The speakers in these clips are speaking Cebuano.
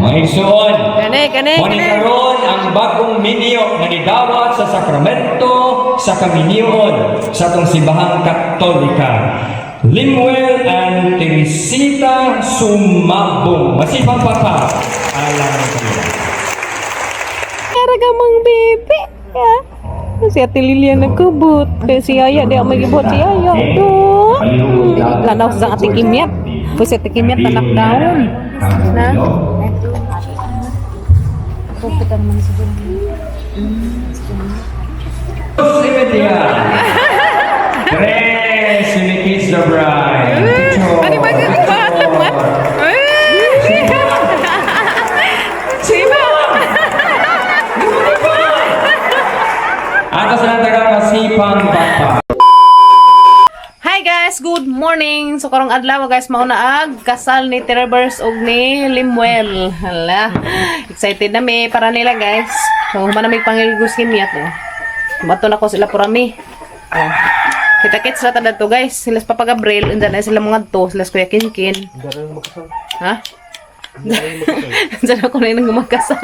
Mga igsoon, Kani, kani, Mao ni kani. Karon ang bagong minyo nga nidawat sa sakramento sa kaminyoon sa atong Simbahang Katolika. Limuel and Teresita Sumabong. Masipang papa. Alam mo kanila. Kara ka mang bebe. Ya. Si Ate Lilian nagkubot. Kaya si Yaya, di ako magibot si Yaya. Do. Lanaw sa Ate Kimyat. Pues si Ate Kimyat, tanak down. Na? Simetia. Tres, you kiss the bride. Picture. Ano ba yung Four. Sino? Ato sa natagang masipang papa. Hi guys, good morning. So karong adlaw guys, mauna ag kasal ni Trevors ug ni Limuel. Hala. Excited na mi para nila, guys. So human na mi pangilgos kimyat oh. Bato na ko sila purami. Oh. Kita kits ra ta dadto, guys. Sila sa Papa Gabriel, undan na sila mga to, sila sa Kuya Kinkin. Ha? Diyan ako na yung magkasal.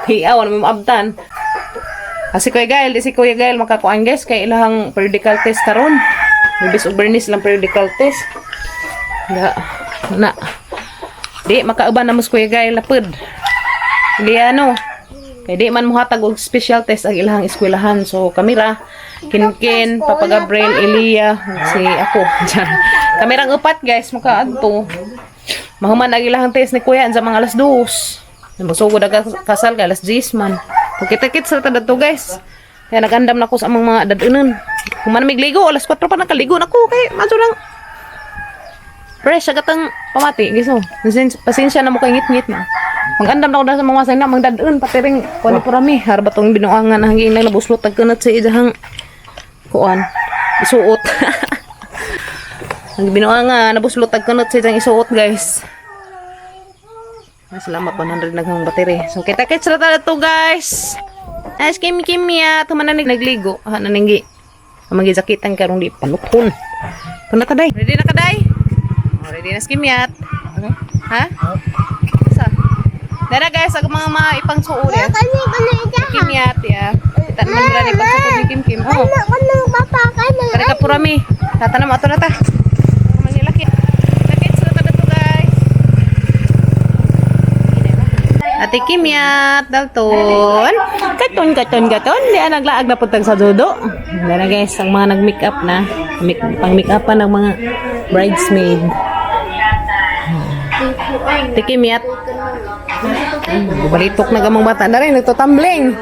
Hiyaw, ano may maabtan. Kasi Kuya Gael, di si Kuya Gael makakuan, guys, kay ilahang periodical test karon. Ibis og Bernice lang periodical test. Ga, na. Di makauban na mo si Kuya Gael lapod. Di ano. Kay di man mohatag og special test ang ilahang eskwelahan. So kami ra Kinkin, Papa Gabriel, Elia, si ako. Diyan. Kami rang upat, guys, makaadto. Mahuman ang ilahang test ni Kuya sa mga alas 2. Masugod ang kasal kay alas 10 man. Pagkita-kits ra ta dadto, guys. Kaya nagandam na ko sa among mga dadunan. Human mig ligo, alas 4 pa nakaligo na ko kay maso lang. Fresh agad ang pamati, guys. Oh. Pasensya, pasensya na mo kay ngit-ngit na. Magandam na ko na sa mga masay na magdadun pati ring kuan purami harba tong binuangan hangin nang nabuslot tag kunat sa idahang kuan isuot. Ang binuangan nabuslot tag kunat sa idahang isuot, guys. Ay, salamat 100 naghang battery. So kita kits ra ta to, guys. As kim kim ya tuman na nagligo. Ha naninggi. Ang magijakitan karong di panuthon. Tuna ta day. Ready na ka day? Oh, ready na si Kimyat. Ha? Sa? Dara guys, ang mga mga ipang suot. Ya. Kimyat ya. Kita naman dira ni pagsuot ni Kim Kim. Oh. Tara ka purami. Tatanam ato na ta. Manilaki. Nakits na ta to, guys. Ate Kimyat, Dalton. Katon, katon, katon. Di ah, naglaag na puntag sa dudo. Dara guys, ang mga nag-make up na. Make, pang make upan ng mga bridesmaid. Ate Kimyat. Balitok na gamang bata. Dari, nagtutumbling.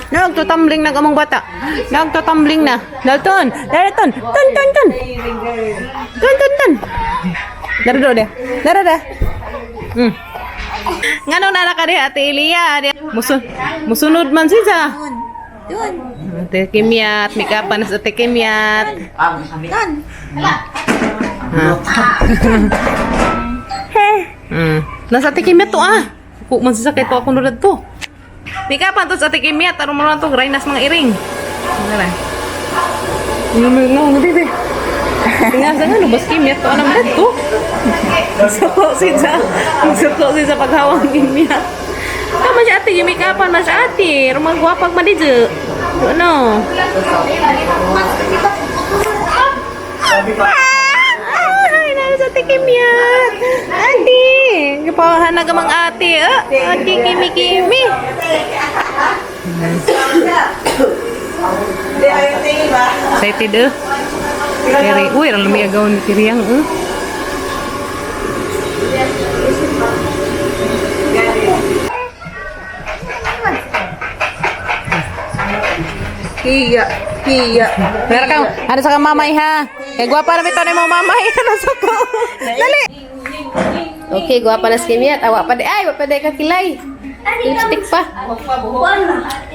Nagtutumbling na gamang bata. Nagtutumbling na. Dalton, Dalton. Ton, ton, ton. Ton, ton, ton. Dara do, de. Dara, da. Ngano na ka di Ate Elia? Di musunod man siya. Ate Kimyat, make up na sa Ate Kimyat. Nasa Ate Kimyat to ah. Ku man siya kay to ako nurad to. Make up to sa Ate Kimyat, aron mo lang to rainas mga iring. Dara. Ano mo no, bibi. Tingnan sa nga, bas Kimyat to anam to. Suko siya. Suko siya sa paghawang Kimyat. Tama siya ate, yung make upan mas ate. Rumang gwapag man dito. Ano? Ay, nasa sa ate Kimyat. Ate, kapawahan na gamang ate. Ah, ate Kimi Kimi. Excited eh. Kiri, uy, ang lumiagaw ni Kiriyang eh. Hiya, hiya. Meron kang, ano sa kang mamay ha? Kay gwapa na bitaw na mo mamay. Ano sa ko? Dali! Okay, gwapa na si Kimyat. Awa pa di. Ay, wa pa di kakilay. Lipstick pa.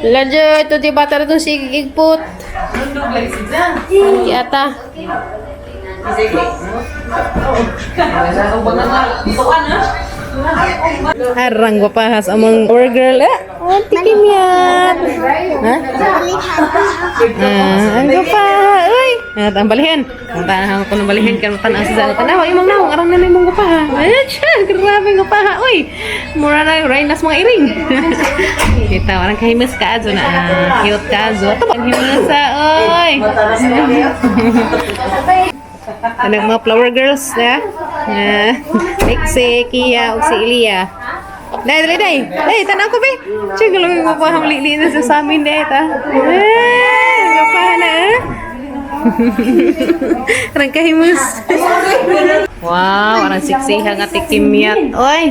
Ladyo, ito di bata na itong sigigpot. Ki ata. Arang gwapahas among our girl. Eh, Ate Kimyat. Ha? Ah, ang gwapaha. Uy! At ang balihin. Ang tanahang ko ng balihin. Kaya matanaw sa tanaw. Imong naong. Arang na imong gwapaha. Ay, siya. Grabe ang gwapaha. Uy! Mura na rainas mga iring. Kita, warang kahimas ka. Azo na. Ah, cute ka. Azo. Ito, ang himas ah. Uy! Ano mga flower girls na? Yeah. Lexi, Kia, ug si Elia. Dai, dali, dai. Dai, tanaw ko be. Siya galawin mo pa hamlili na sa amin dai ta. Eh, pa na eh. Arang kahimus. Wow, arang siksiha nga tikimyat. Oy.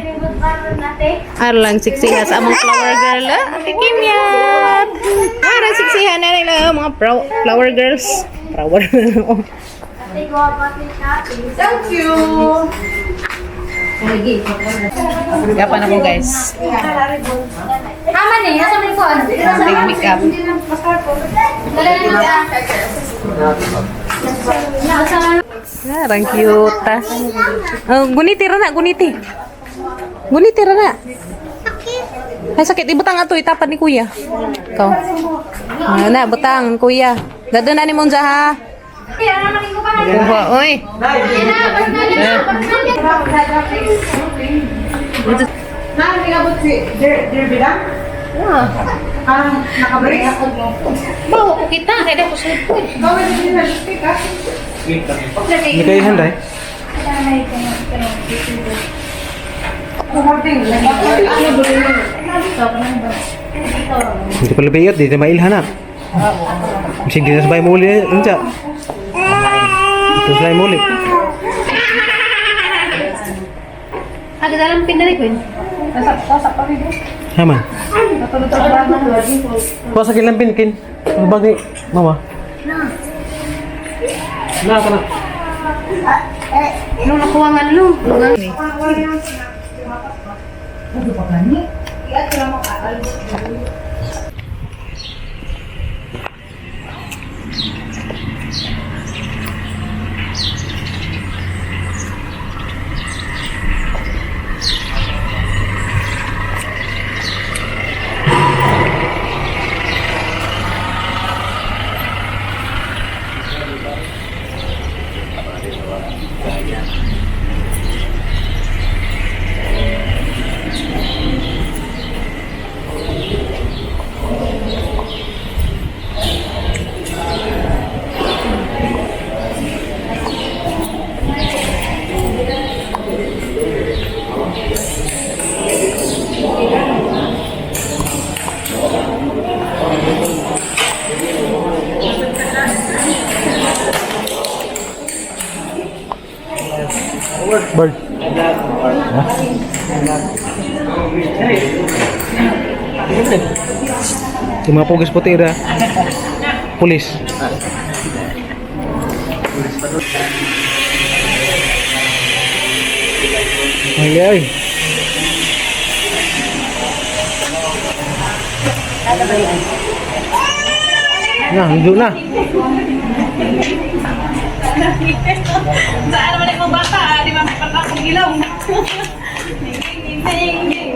Arang siksiha sa among flower girl. Ah, tikimyat. Arang siksiha na nila mga flower girls. Flower. Thank you. Gapan ako guys. Tama ni, nasa may kuan. Big makeup. Arang cute ah. Oh, guniti ra na, guniti. Guniti ra na. Ay sakit ibutang ato itapad ni kuya. Ikaw. Ano na, butang kuya. Dado na ni Monza ha. Kuha, oy. Bawa ko kita, kaya ko sa Hindi kayo handa eh. Hindi pala bayot, di na mailhanap. Kasi di na sabay muli, unsa. Ito sabay muli. Agad alam pinari ko. Haman. Kuha sa kilampin, kin. Ano bagay, mama? Na. Na, kana. Ano nakuha nga lo? Bird. Yung mga pugis puti ra. Pulis. Ay ay. Na, hindi na. Saan naman ang bata? Di ba pagkakong ilong? Ding, ding, ding, ding.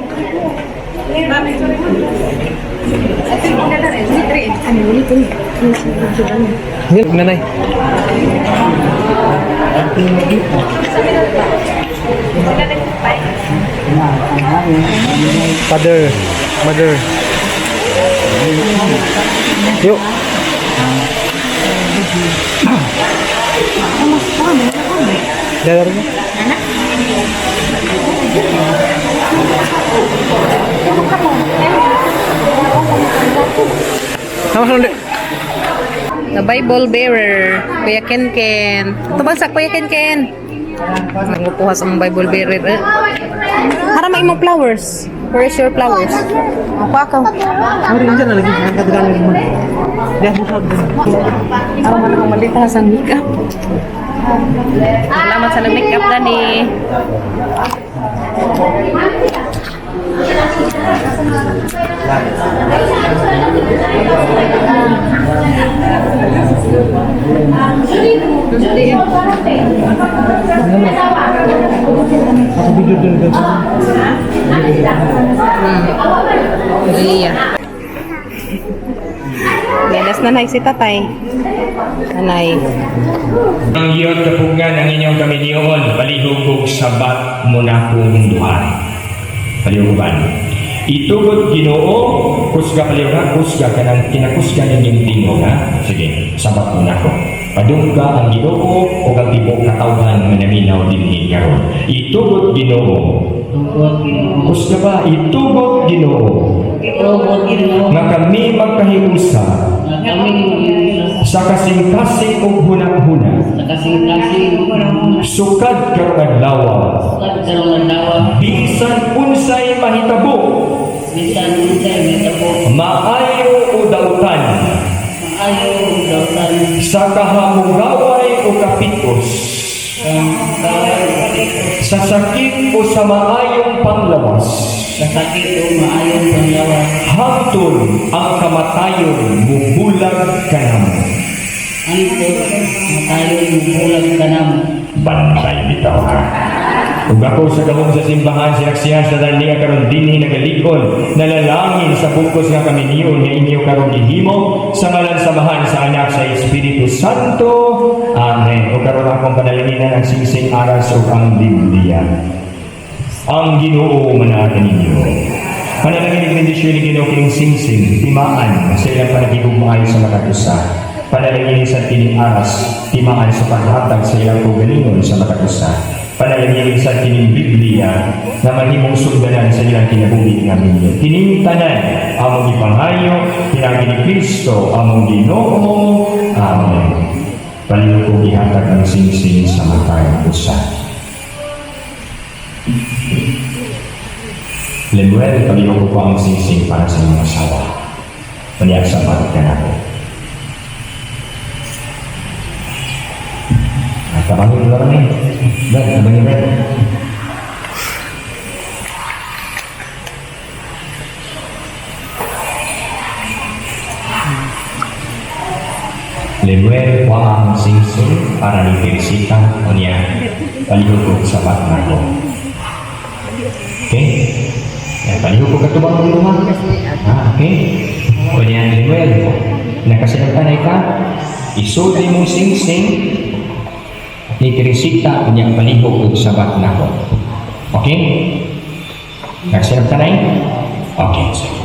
Hindi, nanay. Father, mother. Yuk. Dadar mo. Sama sa ulit. The Bible bearer, Kuya Ken Ken. Tubang sa Kuya Ken Ken. Nangupuha sa mga Bible bearer. Eh. Hara may imong flowers. Where is your flowers? Ako ako. Mari dyan na lagi. Ang mo. Diyan, busog. Araw man akong malita sa makeup. Salamat sa nag-makeup Dani. Iya. Galas nanay si tatay. Nanay. Ang iyon kapugngan ang inyong kamilyon, palihugog sabat mo na kong duha. Palihugan. Itugot Ginoo, kusga palihug ha, kusga ka ng kinakusga ninyong tingog ha. Sige, sabat mo na ko. Padungga ang Ginoo o ang tibok katawhan nga naminaw dinhi karon. Itugot Ginoo. Kusga ba? Itugot Ginoo. Nga kami magkahiusa sa kasing-kasing ug hunahuna. Sukad karong adlaw, bisan unsay mahitabo, maayo o dautan, sa kahamugaway o kapitos, sa sakit o sa maayong panglawas, Sakit o maayong panglawas, hangtod ang kamatayon mubulag kanamo. Hangtod matayon mubulag kanamo. Bantay bitaw ha. Ug ako sa kamong sa simbahan sinaksihan sa tanan niya karon dinhi nagalig-on, nalalangin sa bukos nga kami niyo nga inyo karon gihimo sa ngalan sa Amahan, sa Anak, sa Espiritu Santo. Amen. Ug karon akong panalanginan ang singsing, aras ug ang Biblia. Ang Ginoo manaata ninyo. Panalangin ng bendisyon ni Ginoo kining singsing, timaan sa ilang panagigugmaay sa matag usa. Panalangin sa kining aras, timaan sa paghatag sa ilang kaugalingon sa matag usa. Panalangin sa kining Biblia na mahimong sugdanan sa ilang kinabuhi nga minyo. Kining tanan among ipanghayo pinaagi ni Kristo among Ginoo. Amen. Palihog ko gihatag ang singsing sa matag usa. Lemuel, palihog ko ang singsing para sa inyong asawa. Maniyag sa ka na ako. At tabangin mo lang eh. Brad, tabangin, Brad. Lemuel, kuha ang singsing para ni Teresita o niya palihog ko sa partner ko. Okay? Yan, palihog ko katubang ng luma. Ah, okay? O niya, Lemuel, nakasinagtanay ka, isod ni mong singsing ni Teresita unya palihog og sabat nako. Okay? Nakasinagtanay? Okay, sige.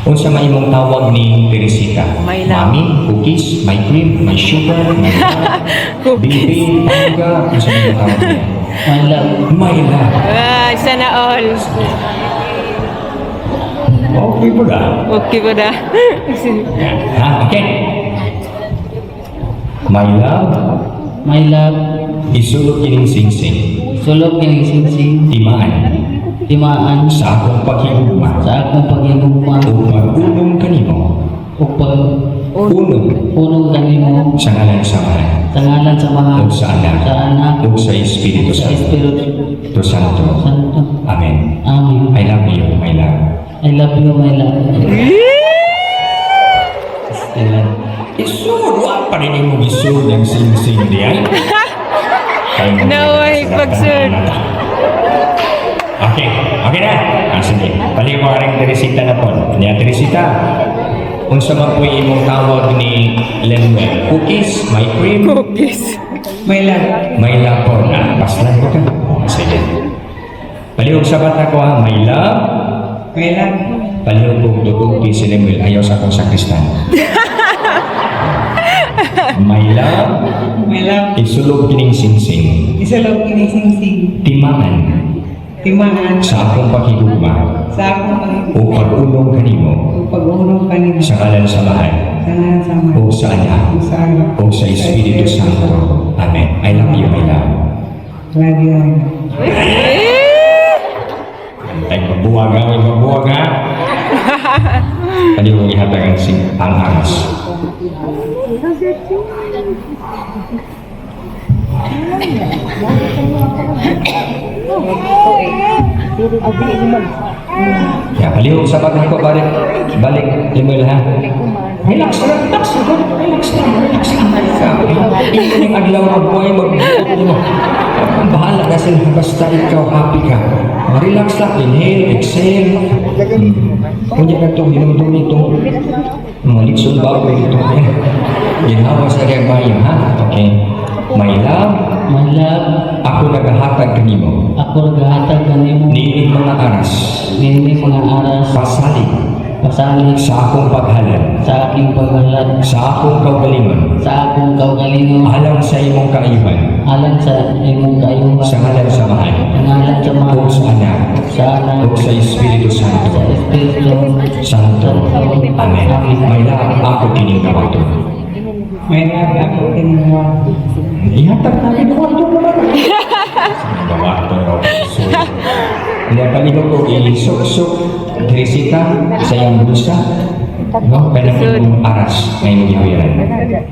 Unsa may imong tawag ni Teresita? My love. Mami, cookies, my cream, my sugar, my love, baby, pangga, unsa may imong tawag niya? My love. My love. Ah, sana all. Okay ba ga? Okay ba da? Yan. Ha? Okay. My love, My love, isulod kining singsing, sulok kining singsing, timaan timaan sa akong paghigugma sa akong paghigugma ug pag-unong kanimo, ug pag unong unong kanimo sa ngalan sa Amahan, sa ngalan sa Amahan, ug sa Anak, sa Anak, ug sa Espiritu sa Santo. Espiritu Santo. Santo. Amen. Amen. I love you, my love. I love you, my love. Ilan? Isud, wa pa rin imong isud ang sing-sing di ay. No way, pagsud. Okay, okay na. Ah, sige. Balik ko aring Teresita na po. Niya, Teresita, unsa man po imong tawag ni Lemuel? Cookies? My cream? Cookies. May love. May love po. Ah, paslan ko ka. Oh, sige. Palihog sabat na ko ha. May love. My love. Palihog kong dugog kay si Lemuel. Ayaw sa akong sakristan. My love. My love, Isulog kining singsing. isulog kining singsing, Timaan timaan sa akong paghigugma sa akong o pag pag-unong kanimo ug pag-unong kanimo sa ngalan sa Amahan sa ngalan sa Amahan, o sa Anak ug sa Anak, o sa Espiritu Santo. Amen. I love you, my love. Love you, my love. Ay, mabuwag ha, may mabuwag ha. Pwede mong ihatag ang aras. Ya, palihog sa pag ko, balik. Balik, Lemuel ha. Relax lang, relax lang, relax lang, relax lang. Ito yung adlaw ng buhay, magbuot mo. Bahala na sila, basta ikaw happy ka. Relax lang, inhale, exhale. Kunya na itong hinumdum nitong mga litson baboy ito. Ginawa sa kagaya, ha? Okay. My love, My love, ako nagahatag kanimo. ako nagahatag kanimo Niining mga aras, niini mga aras, pasalig pasalig sa akong paghalad, sa aking paghalad, sa akong kaugalingon, sa akong kaugalingon, alang sa imong kaayuhan, alang sa imong kaayuhan, sa ngalan sa Amahan, ngalan sa mga ug sa Anak, sa Anak, ug sa Espiritu sa Santo. Espiritu Santo. Amen. My love, ako kining dawaton. My love, ako kinuha. Ihatag na dawaton naman. Dawaton raw. So, kaya palihog ko isuksok Teresita sa iyang bulsa. No, kanang imong aras nga imong gihuyaran.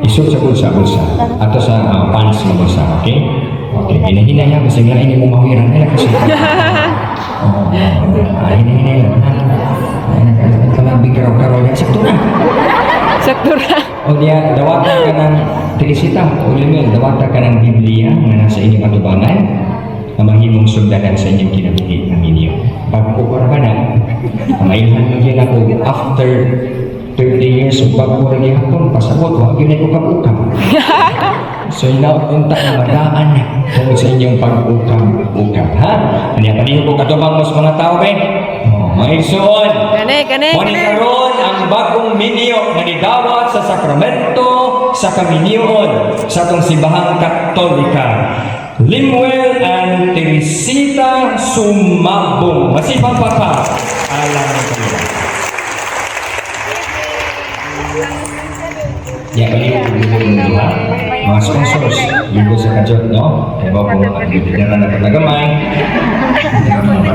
Isuk sa bulsa, bulsa. Ato sa pants nga bulsa, okay? Okay, hinahinay ha, kasi lain imong mahuyaran ay kasi. Oh, hinahinay lang ha. Ay, kalabig karaw-karaw yan. Sakto na. Sakto ra. O diya, dawatan ka ng Teresita, o Lemuel, dawatan ka ng Biblia nga nasa inyong atubangan, na mahimong sundanan sa inyong kinabuhi ng inyo. Bago ko ka na, mailhan mo yun ako after 30 years of bago rin gihapon, pasabot, wag yun ay ukab-ukab. So inaunta na madaan tungkol sa inyong pag-ukab-ukab, ha? Ano yan, palihog ko katubang mo sa mga tao, be? Oh, mga igsoon. Kani, kani, Muna kani. karon ang bagong minyo nga nidawat sa sakramento sa kaminyoon sa atong simbahang Katolika. Limuel and Teresita Sumabong. Masipang papa. Alam ng kanila. Ya, balik ko ha? Mga sponsors, yugo sa kajot, no? Kaya ba po, ang na paglagamay.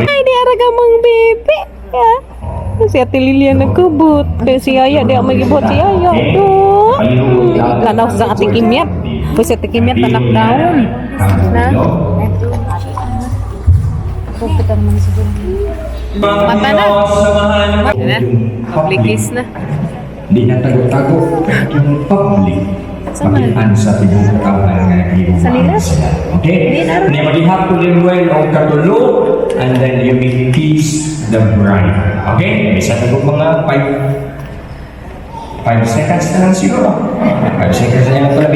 Ay, di ara gamang bebe. Ya. Si Ate Lilian nagkubot. Kaya si Yaya, di ako magibot si Yaya. Do. Lanaw sa Ate Kimyat. Pues si Ate Kimyat, anak down. Na? Mata na. Na. Public na. Di na tago-tago yung public. Makitaan sa tibuok kauhan nga naghihumaan sila. Okay? Ni magihap ko Limuel og katulo and then you may kiss the bride. Okay? Bisa ko mga 5 seconds na lang siguro. 5 seconds na lang pala ha?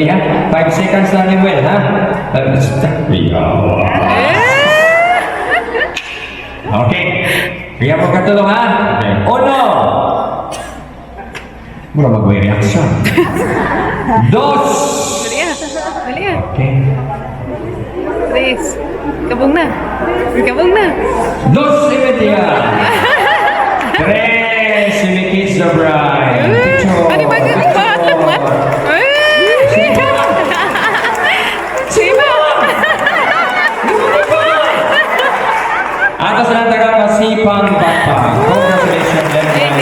5 seconds na Limuel, ha? Okay. Kaya po katulo, ha? Okay. Uno! Mura mag reaction. Dos! Dali ah. Dali ah. Okay. Tres. Kabong na. Kabong na. Dos y media. Tres. You may kiss the bride. Picture. Ano ba ganun ba? Sima! Ato sa lang taga masipang papa. Congratulations, Lemon.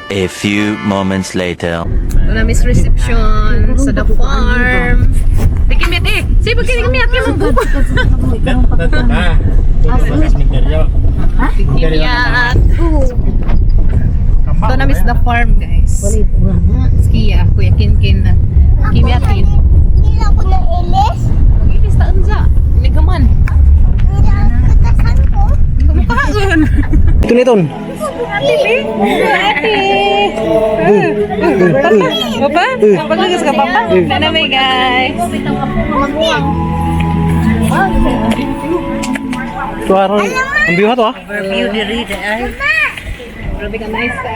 A few moments later. Ito na miss reception sa the farm. Tikimit eh. Sige, pagkinikimit kayo mong buko. Tikimiyat. Ito na miss the farm, guys. Skia, Kuya Kinkin. Kimiatin. Hindi ako na ilis. Ilis ta unsa. Nagaman. Hindi ako katasan ko. Kaon. Ito na iton. Ate, be. Ate. Papa, pagkagas ka, papa. Sana may guys. Ito aron. Ang biyo to ah. Grabe ka nice ka.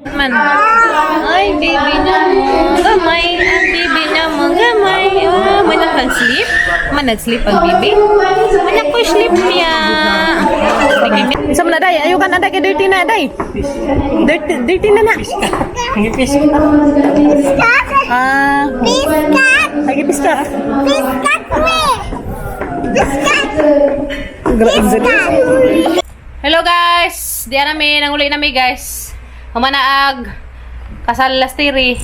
Man. Ay, baby na mo. Gamay. Ang baby na mo. Gamay. Ah, may nag-sleep? Man, nag-sleep ang baby? Man, ko sleep niya. Isa mo na, day. Ayaw ka na, day. Kay dirty na, day. Dirty, dirty na na. Ah. Biskat! Ay, piskat. Biskat me! Biskat! Biskat! Hello guys! Diyan nami, nanguli nami guys. Humanaag kasal last tiri.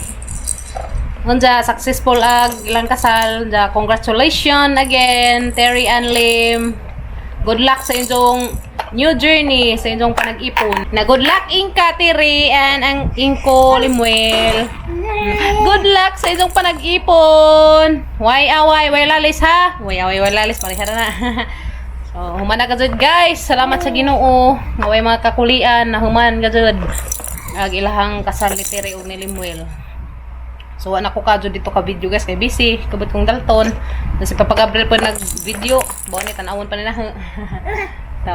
Unja successful ag ilang kasal. Unja congratulations again Terry and Lim. Good luck sa inyong new journey, sa inyong panag-ipon. Na good luck Inka Terry and ang Inko Limuel. Good luck sa inyong panag-ipon. Way away, way lalis ha. Way away, way lalis pareha na. So, human na ka jud, guys. Salamat sa Ginoo. Nga way mga kakulian na human ka jud. Ag ilahang kasal ni Tere ug ni Limuel. So, wala ko kadyo dito ka video guys kay busy kabot kong Dalton. Na si Papa Gabriel pa nag-video. Bao ni tan-awon pa nila. So,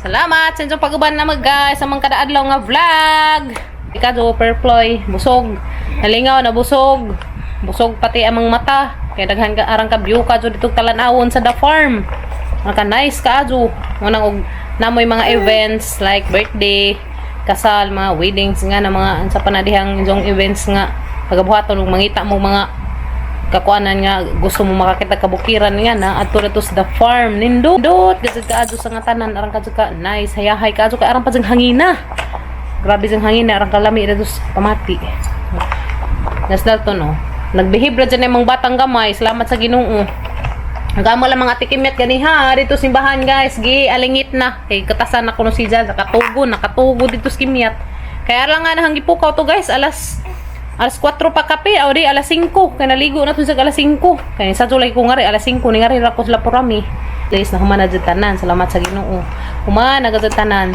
salamat sa inyong pag-uban na mag guys sa mga kada adlaw nga vlog. Ikaw perploy, busog. Nalingaw na busog. Busog pati amang mata. Kaya daghan ka arang ka view ka dito talan-awon sa the farm. Naka nice ka adyo. Munang og namoy mga events like birthday, kasal, mga weddings nga na mga unsa pa na dihang inyong events nga pagabuhaton ug mangita mo mga kakuanan nga gusto mo makakita kabukiran nga na adto na to sa the farm nindot gazud ka adyo sa nga tanan arang kadyo ka nice hayahay ka adyo ka arang pa jang hangina, grabe jang hangina, arang kalami ra sa pamati. Nas Dalton, no, nagbehave ra dyan ang mga batang gamay. Salamat sa Ginoo. Nagamo lang mga tikimyat ganiha dito simbahan guys, gi alingit na kay katasan na kuno si Jan nakatugo, nakatugo dito sa kimyat. Kaya lang nga nahang gipukaw to guys, alas alas 4 pa kape o di alas 5 kay naligo na to sa alas 5 kay sa tulay ko ngari alas 5 ni ngari ra ko sila purami. Guys, na human na jud tanan, salamat sa Ginoo. Human na jud tanan.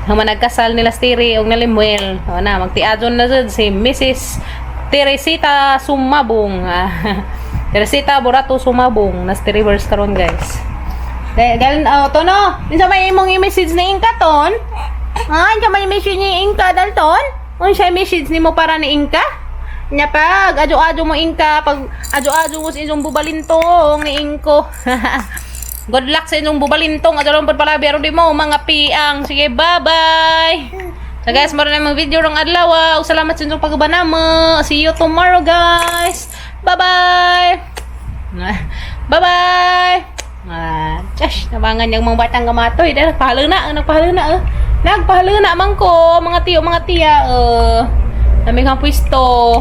Human nagkasal nila Stiri og Nalimuel. O na magtiadon na jud si Mrs. Teresita Sumabong. Teresita Borato Sumabong nas Rivers karon guys. Dahil oh, to no. Unsa may imong i-message ni Inka ton? Ah, unsa may message ni Inka Dalton? Unsa message nimo para ni Inka? Nya pag adyo-adyo mo Inka, pag adyo-adyo mo sa inyong bubalintong ni Inko. Good luck sa inyong bubalintong. Adyo lang pala pero di mo mga piang. Sige, bye-bye. So guys, meron na mga video rong adlaw. Ah. Ug salamat sa inyong pag-uban namo. See you tomorrow, guys. Bye-bye. Bye-bye. Ah, Josh, nabangan niyang mga batang gamatoy. Dahil nagpahalo na, nagpahalo na. Eh. Nagpahalo na man ko, mga tiyo, mga tiya. Eh. Naming ang pwesto.